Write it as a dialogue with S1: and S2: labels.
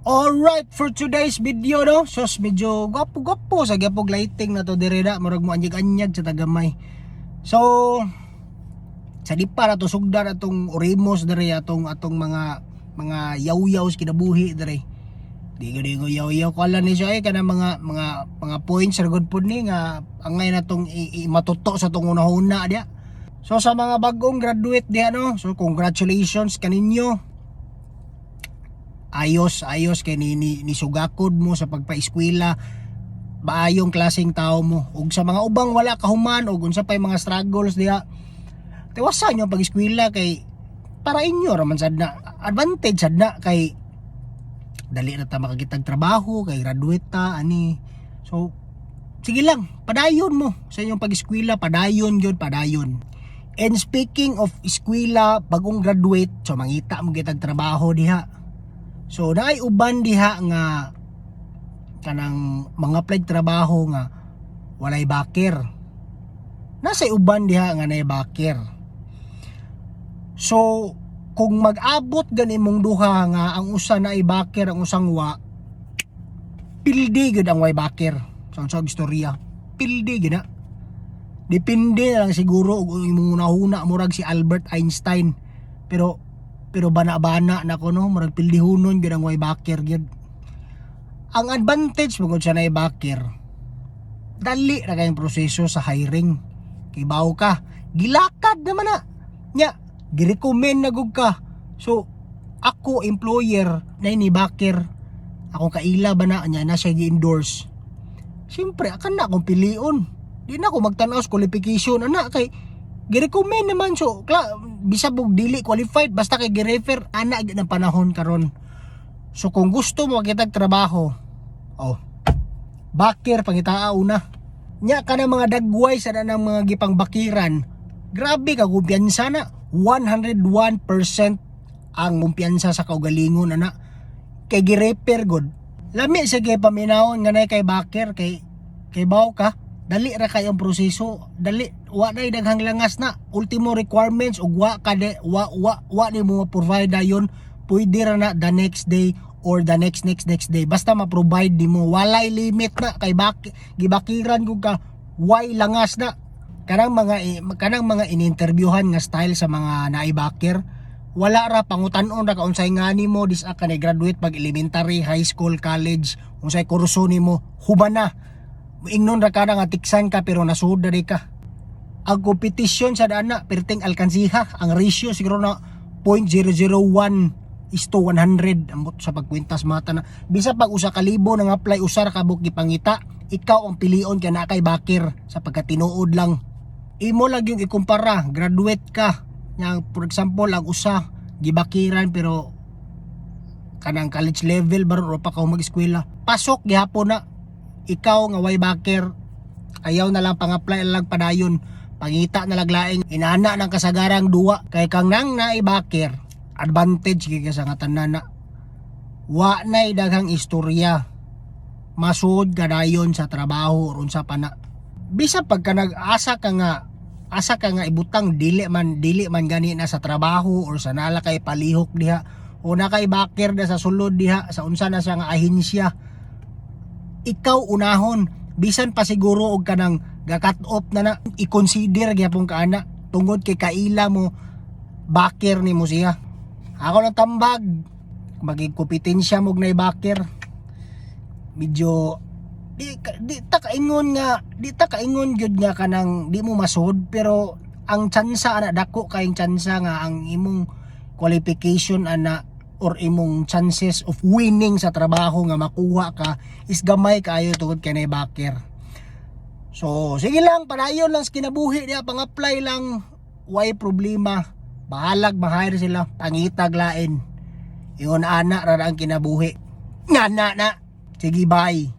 S1: Alright, for today's video, no. Sos, medyo gwapo-gwapo sa gyapog lighting na to dire na, murag mo anyag-anyag sa tagamay. So, sa di pa na to sugdan atong orimos dire, atong atong mga mga yaw-yaw sa kinabuhi dire. Di ko di ko yaw-yaw ko ni siya eh, kanang mga mga mga points ra gud pud ni nga angay na tong matuto sa tong unahuna diya. So sa mga bagong graduate diha, no. So congratulations kaninyo. Ayos ayos kay ni sugakod mo sa pagpaeskwela, maayong klaseng tao mo. Ug sa mga ubang wala kahuman og unsa pay mga struggles diha, tiwasan nyo pag-eskwela kay para inyo ra man sad na, advantage sad na kay dali na ta makakitag trabaho kay graduate ta ani. So sige lang, padayon mo sa inyong pag-eskwela, padayon gyud, padayon. And speaking of eskwela, bagong graduate, so mangita mo kitag trabaho diha. So naay uban diha nga kanang mga apply trabaho nga walay backer. Nasa uban diha nga naay backer. So kung mag-abot gani mong duha nga ang usa na backer, ang usang wa, pildi gyud ang way backer. So sa istorya, pildi gyud na. Depende na lang siguro og imong hunahuna, murag si Albert Einstein. Pero pero bana-bana na ko, no, murag pildihunon gyud ang way backer gyud. Ang advantage bungod sa naay backer, dali ra kayong proseso sa hiring. Kay bawo ka, gilakad naman na. Nya, girecommend na gud ka. So, ako employer na ni backer, ako kaila ba na niya na siya gi-endorse. Siyempre, akan na akong pilion. Di na ako magtanaw sa qualification ana kay girecommend naman. So kla, bisag og dili qualified, basta kay girefer ana gyud ang panahon karon. So kung gusto mo makitag trabaho, oh, backer pangitaa una. Nya kana mga dagway sa ng mga gipangbakiran, grabe ka kumpiyansa na, 101% ang kumpiyansa sa kaugalingon ana kay girefer god. Lami sa kay paminawon nga nay kay backer kay kay baw ka, dali ra kay ang proseso, dali, wa nay daghang langas na. Ultimo requirements ug wa ka de, wa wa wa ni mo provide dayon, pwede ra na the next day or the next next next day, basta ma-provide nimo. Walay limit na kay bak gibakiran gud ka, way langas na. Kanang mga in-interviewhan nga style sa mga naibaker, wala ra, pangutan-on ra ka unsay ngani mo dis ka ni graduate, pag elementary, high school, college, unsay kurso nimo, human na. Ingnon ra ka na nga tiksan ka pero nasuod na di ka. Ang kompetisyon sa dana perting alkansiha, ang ratio siguro na 0.001 is to 100, ambot sa pagkwintas mata na. Bisa pag 1,000 nang apply, usa ra ka buok gipangita, ikaw ang pilion kay naa kay backer sa pagkatinuod lang. Imo lang yung ikumpara, graduate ka nya, for example, ang usa gibakiran pero kanang college level ba o pa ka mag-eskwela, pasok gihapon na. Ikaw nga way backer, ayaw na lang pang-apply lang, padayon, pangita na laglaing inana ng kasagarang duwa kay kang nang naibaker, advantage kay ka sa nga tanan na wa nay daghang istorya, masud ka dayon sa trabaho or unsa pa na. Bisa pagka nag-asa ka nga asa ka nga ibutang, dili man gani na sa trabaho or sa nala kay palihok diha o na kay backer na sa sulod diha sa unsa na siya nga ahensya, ikaw unahon. Bisan pa siguro og kanang ga-cut off na na, i-consider gyapon ka ana tungod kay kaila mo, backer nimo siya. Ako lang tambag, maging kompetensya mo og nay backer, medyo di ta kaingon gyud nga kanang di mo masud, pero ang tsansa ana, dako kayong tsansa nga ang imong qualification ana or imong chances of winning sa trabaho nga makuha ka is gamay kaayo tungod kay nay backer. So sige lang, padayon lang sa kinabuhi diha, pang-apply lang, way problema. Bahalag ma-hire sila, pangitag lain. Ingon ana ra ang kinabuhi. Nga na na. Sige, bye.